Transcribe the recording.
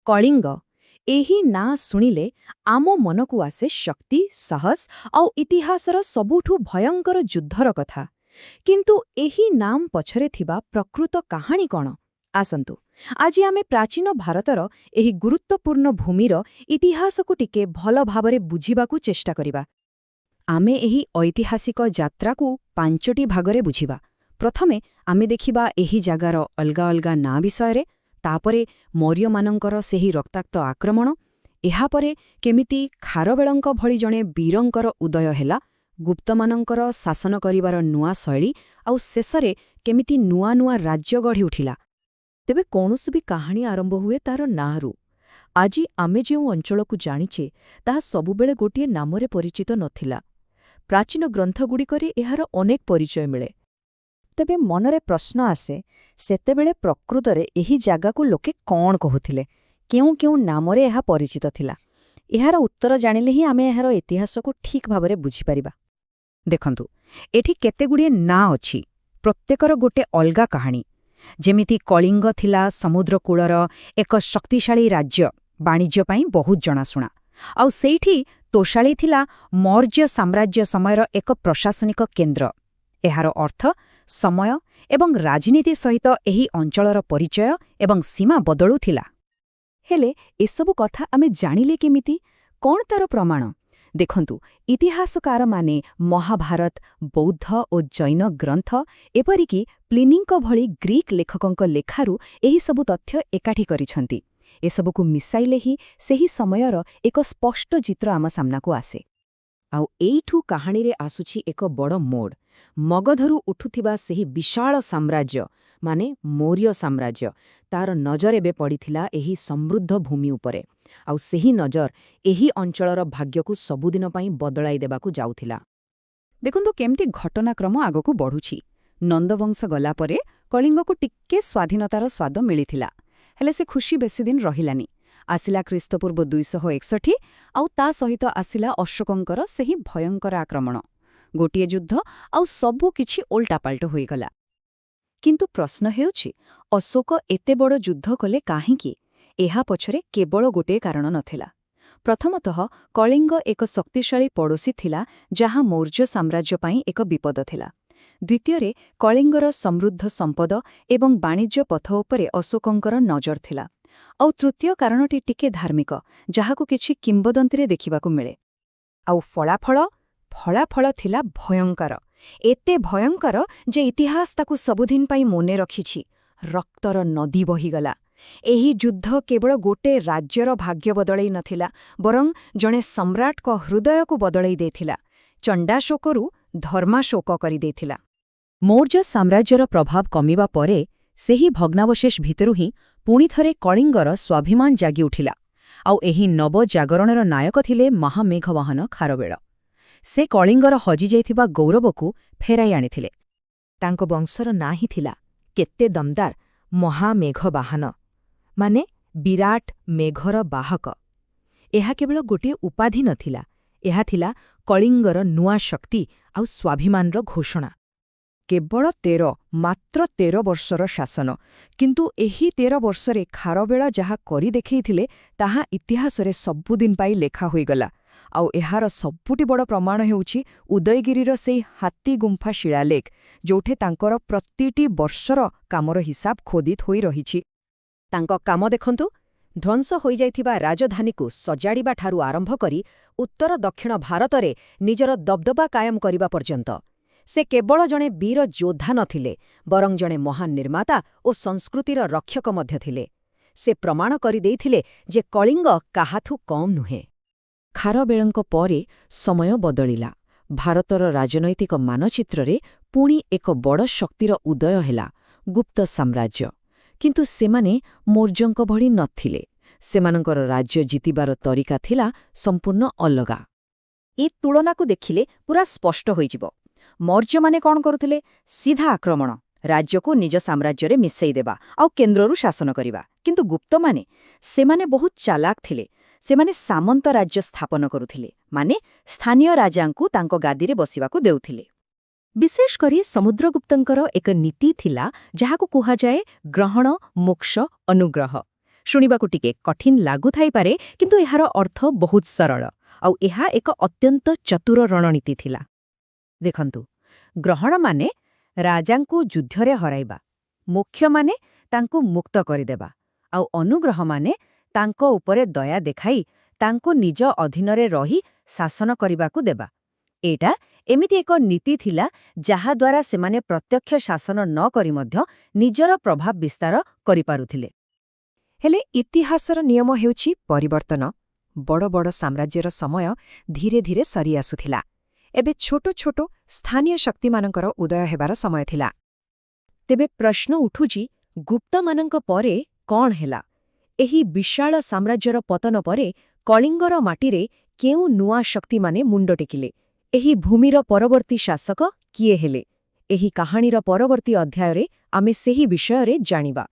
କଳିଙ୍ଗ, ଏହି ନାଁ ଶୁଣିଲେ ଆମ ମନକୁ ଆସେ ଶକ୍ତି, ସାହସ ଆଉ ଇତିହାସର ସବୁଠୁ ଭୟଙ୍କର ଯୁଦ୍ଧର କଥା। କିନ୍ତୁ ଏହି ନାମ ପଛରେ ଥିବା ପ୍ରକୃତ କାହାଣୀ କ'ଣ? ଆସନ୍ତୁ, ଆଜି ଆମେ ପ୍ରାଚୀନ ଭାରତର ଏହି ଗୁରୁତ୍ୱପୂର୍ଣ୍ଣ ଭୂମିର ଇତିହାସକୁ ଟିକେ ଭଲ ଭାବରେ ବୁଝିବାକୁ ଚେଷ୍ଟା କରିବା। ଆମେ ଏହି ଐତିହାସିକ ଯାତ୍ରାକୁ ପାଞ୍ଚଟି ଭାଗରେ ବୁଝିବା। ପ୍ରଥମେ ଆମେ ଦେଖିବା ଏହି ଜାଗାର ଅଲଗା ଅଲଗା ନାଁ ବିଷୟରେ, ତାପରେ ମୌର୍ଯ୍ୟମାନଙ୍କର ସେହି ରକ୍ତାକ୍ତ ଆକ୍ରମଣ, ଏହାପରେ କେମିତି ଖାରବେଳଙ୍କ ଭଳି ଜଣେ ବୀରଙ୍କର ଉଦୟ ହେଲା, ଗୁପ୍ତମାନଙ୍କର ଶାସନ କରିବାର ନୂଆ ଶୈଳୀ, ଆଉ ଶେଷରେ କେମିତି ନୂଆ ନୂଆ ରାଜ୍ୟ ଗଢ଼ି ଉଠିଲା। ତେବେ କୌଣସି ବି କାହାଣୀ ଆରମ୍ଭ ହୁଏ ତାର ନାଁରୁ। ଆଜି ଆମେ ଯେଉଁ ଅଞ୍ଚଳକୁ ଜାଣିଛେ, ତାହା ସବୁବେଳେ ଗୋଟିଏ ନାମରେ ପରିଚିତ ନଥିଲା। ପ୍ରାଚୀନ ଗ୍ରନ୍ଥଗୁଡ଼ିକରେ ଏହାର ଅନେକ ପରିଚୟ ମିଳେ। ତେବେ ମନରେ ପ୍ରଶ୍ନ ଆସେ, ସେତେବେଳେ ପ୍ରକୃତରେ ଏହି ଜାଗାକୁ ଲୋକେ କ'ଣ କହୁଥିଲେ? କେଉଁ କେଉଁ ନାମରେ ଏହା ପରିଚିତ ଥିଲା? ଏହାର ଉତ୍ତର ଜାଣିଲେ ହିଁ ଆମେ ଏହାର ଇତିହାସକୁ ଠିକ୍ ଭାବରେ ବୁଝିପାରିବା। ଦେଖନ୍ତୁ, ଏଠି କେତେଗୁଡ଼ିଏ ନାଁ ଅଛି, ପ୍ରତ୍ୟେକର ଗୋଟେ ଅଲଗା କାହାଣୀ। ଯେମିତି କଳିଙ୍ଗ ଥିଲା ସମୁଦ୍ରକୂଳର ଏକ ଶକ୍ତିଶାଳୀ ରାଜ୍ୟ, ବାଣିଜ୍ୟ ପାଇଁ ବହୁତ ଜଣାଶୁଣା। ଆଉ ସେଇଠି ତୋଷାଳୀ ଥିଲା ମୌର୍ଯ୍ୟ ସାମ୍ରାଜ୍ୟ ସମୟର ଏକ ପ୍ରଶାସନିକ କେନ୍ଦ୍ର। ଏହାର ଅର୍ଥ, ସମୟ ଏବଂ ରାଜନୀତି ସହିତ ଏହି ଅଞ୍ଚଳର ପରିଚୟ ଏବଂ ସୀମା ବଦଳୁଥିଲା। ହେଲେ ଏସବୁ କଥା ଆମେ ଜାଣିଲେ କେମିତି? କ'ଣ ତାର ପ୍ରମାଣ? ଦେଖନ୍ତୁ, ଇତିହାସକାରମାନେ ମହାଭାରତ, ବୌଦ୍ଧ ଓ ଜୈନ ଗ୍ରନ୍ଥ, ଏପରିକି ପ୍ଲିନିଙ୍କ ଭଳି ଗ୍ରୀକ୍ ଲେଖକଙ୍କ ଲେଖାରୁ ଏହିସବୁ ତଥ୍ୟ ଏକାଠି କରିଛନ୍ତି। ଏସବୁକୁ ମିଶାଇଲେ ହିଁ ସେହି ସମୟର ଏକ ସ୍ପଷ୍ଟ ଚିତ୍ର ଆମ ସାମ୍ନାକୁ ଆସେ। ଆଉ ଏଇଠୁ କାହାଣୀରେ ଆସୁଛି ଏକ ବଡ଼ ମୋଡ଼। ମଗଧରୁ ଉଠୁଥିବା ସେହି ବିଶାଳ ସାମ୍ରାଜ୍ୟ, ମାନେ ମୌର୍ଯ୍ୟ ସାମ୍ରାଜ୍ୟ, ତାର ନଜର ଏବେ ପଡ଼ିଥିଲା ଏହି ସମୃଦ୍ଧ ଭୂମି ଉପରେ। ଆଉ ସେହି ନଜର ଏହି ଅଞ୍ଚଳର ଭାଗ୍ୟକୁ ସବୁଦିନ ପାଇଁ ବଦଳାଇ ଦେବାକୁ ଯାଉଥିଲା। ଦେଖନ୍ତୁ କେମିତି ଘଟଣାକ୍ରମ ଆଗକୁ ବଢ଼ୁଛି। ନନ୍ଦବଂଶ ଗଲା ପରେ କଳିଙ୍ଗକୁ ଟିକେ ସ୍ୱାଧୀନତାର ସ୍ୱାଦ ମିଳିଥିଲା। ହେଲେ ସେ ଖୁସି ବେଶୀ ଦିନ ରହିଲାନି। ଆସିଲା ଖ୍ରୀଷ୍ଟପୂର୍ବ 261, ଆଉ ତା ସହିତ ଆସିଲା ଅଶୋକଙ୍କର ସେହି ଭୟଙ୍କର ଆକ୍ରମଣ। ଗୋଟିଏ ଯୁଦ୍ଧ, ଆଉ ସବୁ କିଛି ଓଲଟାପାଲଟ ହୋଇଗଲା। କିନ୍ତୁ ପ୍ରଶ୍ନ ହେଉଛି, ଅଶୋକ ଏତେ ବଡ଼ ଯୁଦ୍ଧ କଲେ କାହିଁକି? ଏହା ପଛରେ କେବଳ ଗୋଟିଏ କାରଣ ନଥିଲା। ପ୍ରଥମତଃ, କଳିଙ୍ଗ ଏକ ଶକ୍ତିଶାଳୀ ପଡ଼ୋଶୀ ଥିଲା, ଯାହା ମୌର୍ଯ୍ୟ ସାମ୍ରାଜ୍ୟ ପାଇଁ ଏକ ବିପଦ ଥିଲା। ଦ୍ୱିତୀୟରେ, କଳିଙ୍ଗର ସମୃଦ୍ଧ ସମ୍ପଦ ଏବଂ ବାଣିଜ୍ୟ ପଥ ଉପରେ ଅଶୋକଙ୍କର ନଜର ଥିଲା। ଆଉ ତୃତୀୟ କାରଣଟି ଟିକେ ଧାର୍ମିକ, ଯାହାକୁ କିଛି କିମ୍ବଦନ୍ତୀରେ ଦେଖିବାକୁ ମିଳେ। ଆଉ ଫଳାଫଳ? ଫଳାଫଳ ଥିଲା ଭୟଙ୍କର। ଏତେ ଭୟଙ୍କର ଯେ ଇତିହାସ ତାକୁ ସବୁଦିନ ପାଇଁ ମନେ ରଖିଛି। ରକ୍ତର ନଦୀ ବହିଗଲା। ଏହି ଯୁଦ୍ଧ କେବଳ ଗୋଟେ ରାଜ୍ୟର ଭାଗ୍ୟ ବଦଳେଇ ନଥିଲା, ବରଂ ଜଣେ ସମ୍ରାଟଙ୍କ ହୃଦୟକୁ ବଦଳେଇ ଦେଇଥିଲା। ଚଣ୍ଡାଶୋକରୁ ଧର୍ମାଶୋକ କରିଦେଇଥିଲା। ମୌର୍ଯ୍ୟ ସାମ୍ରାଜ୍ୟର ପ୍ରଭାବ କମିବା ପରେ ସେହି ଭଗ୍ନାବଶେଷ ଭିତରୁ ହିଁ ପୁଣିଥରେ କଳିଙ୍ଗର ସ୍ୱାଭିମାନ ଜାଗି ଉଠିଲା। ଆଉ ଏହି ନବଜାଗରଣର ନାୟକ ଥିଲେ ମହାମେଘବାହନ ଖାରବେଳ। ସେ କଳିଙ୍ଗର ହଜିଯାଇଥିବା ଗୌରବକୁ ଫେରାଇ ଆଣିଥିଲେ। ତାଙ୍କ ବଂଶର ନାଁ ହିଁ ଥିଲା କେତେ ଦମଦାର, ମହାମେଘବାହନ, ମାନେ ବିରାଟ ମେଘର ବାହକ। ଏହା କେବଳ ଗୋଟିଏ ଉପାଧି ନଥିଲା, ଏହା ଥିଲା କଳିଙ୍ଗର ନୂଆ ଶକ୍ତି ଆଉ ସ୍ୱାଭିମାନର ଘୋଷଣା। କେବଳ 13, ମାତ୍ର 13 ବର୍ଷର ଶାସନ। କିନ୍ତୁ ଏହି 13 ବର୍ଷରେ ଖାରବେଳ ଯାହା କରି ଦେଖେଇଥିଲେ, ତାହା ଇତିହାସରେ ସବୁଦିନ ପାଇଁ ଲେଖା ହୋଇଗଲା। ଆଉ ଏହାର ସବୁଠି ବଡ଼ ପ୍ରମାଣ ହେଉଛି ଉଦୟଗିରିର ସେଇ ହାତୀ ଗୁମ୍ଫା ଶିଳାଲେଖ, ଯୋଉଠି ତାଙ୍କର ପ୍ରତିଟି ବର୍ଷର କାମର ହିସାବ ଖୋଦିତ ହୋଇ ରହିଛି। ତାଙ୍କ କାମ ଦେଖନ୍ତୁ, ଧ୍ୱଂସ ହୋଇଯାଇଥିବା ରାଜଧାନୀକୁ ସଜାଡ଼ିବା ଠାରୁ ଆରମ୍ଭ କରି ଉତ୍ତର ଦକ୍ଷିଣ ଭାରତରେ ନିଜର ଦବଦବା କାୟମ କରିବା ପର୍ଯ୍ୟନ୍ତ। ସେ କେବଳ ଜଣେ ବୀର ଯୋଦ୍ଧା ନଥିଲେ, ବରଂ ଜଣେ ମହାନ ନିର୍ମାତା ଓ ସଂସ୍କୃତିର ରକ୍ଷକ ମଧ୍ୟ ଥିଲେ। ସେ ପ୍ରମାଣ କରିଦେଇଥିଲେ ଯେ କଳିଙ୍ଗ କାହାଠୁ କମ୍ ନୁହେଁ। ଖାରବେଳଙ୍କ ପରେ ସମୟ ବଦଳିଲା। ଭାରତର ରାଜନୈତିକ ମାନଚିତ୍ରରେ ପୁଣି ଏକ ବଡ଼ ଶକ୍ତିର ଉଦୟ ହେଲା, ଗୁପ୍ତ ସାମ୍ରାଜ୍ୟ। କିନ୍ତୁ ସେମାନେ ମୌର୍ଯ୍ୟଙ୍କ ଭଳି ନଥିଲେ। ସେମାନଙ୍କର ରାଜ୍ୟ ଜିତିବାର ତରିକା ଥିଲା ସମ୍ପୂର୍ଣ୍ଣ ଅଲଗା। ଏ ତୁଳନାକୁ ଦେଖିଲେ ପୁରା ସ୍ପଷ୍ଟ ହୋଇଯିବ। ମୌର୍ଯ୍ୟମାନେ କ'ଣ କରୁଥିଲେ? ସିଧା ଆକ୍ରମଣ, ରାଜ୍ୟକୁ ନିଜ ସାମ୍ରାଜ୍ୟରେ ମିଶେଇ ଦେବା ଆଉ କେନ୍ଦ୍ରରୁ ଶାସନ କରିବା। କିନ୍ତୁ ଗୁପ୍ତମାନେ, ସେମାନେ ବହୁତ ଚାଲାକ ଥିଲେ। ସେମାନେ ସାମନ୍ତ ରାଜ୍ୟ ସ୍ଥାପନ କରୁଥିଲେ, ମାନେ ସ୍ଥାନୀୟ ରାଜାଙ୍କୁ ତାଙ୍କ ଗାଦିରେ ବସିବାକୁ ଦେଉଥିଲେ। ବିଶେଷ କରି ସମୁଦ୍ରଗୁପ୍ତଙ୍କର ଏକ ନୀତି ଥିଲା, ଯାହାକୁ କୁହାଯାଏ ଗ୍ରହଣ, ମୋକ୍ଷ, ଅନୁଗ୍ରହ। ଶୁଣିବାକୁ ଟିକେ କଠିନ ଲାଗୁଥାଇପାରେ, କିନ୍ତୁ ଏହାର ଅର୍ଥ ବହୁତ ସରଳ, ଆଉ ଏହା ଏକ ଅତ୍ୟନ୍ତ ଚତୁର ରଣନୀତି ଥିଲା। ଦେଖନ୍ତୁ, ଗ୍ରହଣ ମାନେ ରାଜାଙ୍କୁ ଯୁଦ୍ଧରେ ହରାଇବା, ମୋକ୍ଷ ମାନେ ତାଙ୍କୁ ମୁକ୍ତ କରିଦେବା, ଆଉ ଅନୁଗ୍ରହ ମାନେ ତାଙ୍କ ଉପରେ ଦୟା ଦେଖାଇ ତାଙ୍କୁ ନିଜ ଅଧୀନରେ ରହି ଶାସନ କରିବାକୁ ଦେବା। ଏଇଟା ଏମିତି ଏକ ନୀତି ଥିଲା ଯାହାଦ୍ୱାରା ସେମାନେ ପ୍ରତ୍ୟକ୍ଷ ଶାସନ ନ କରି ମଧ୍ୟ ନିଜର ପ୍ରଭାବ ବିସ୍ତାର କରିପାରୁଥିଲେ। ହେଲେ ଇତିହାସର ନିୟମ ହେଉଛି ପରିବର୍ତ୍ତନ। ବଡ଼ ବଡ଼ ସାମ୍ରାଜ୍ୟର ସମୟ ଧୀରେ ଧୀରେ ସରିଆସୁଥିଲା। ଏବେ ଛୋଟ ଛୋଟ ସ୍ଥାନୀୟ ଶକ୍ତିମାନଙ୍କର ଉଦୟ ହେବାର ସମୟ ଥିଲା। ତେବେ ପ୍ରଶ୍ନ ଉଠୁଛି, ଗୁପ୍ତମାନଙ୍କ ପରେ କଣ ହେଲା? ଏହି ବିଶାଳ ସାମ୍ରାଜ୍ୟର ପତନ ପରେ କଳିଙ୍ଗର ମାଟିରେ କେଉଁ ନୂଆ ଶକ୍ତିମାନେ ମୁଣ୍ଡ ଟେକିଲେ? ଏହି ଭୂମିର ପରବର୍ତ୍ତୀ ଶାସକ କିଏ ହେଲେ? ଏହି କାହାଣୀର ପରବର୍ତ୍ତୀ ଅଧ୍ୟାୟରେ ଆମେ ସେହି ବିଷୟରେ ଜାଣିବା।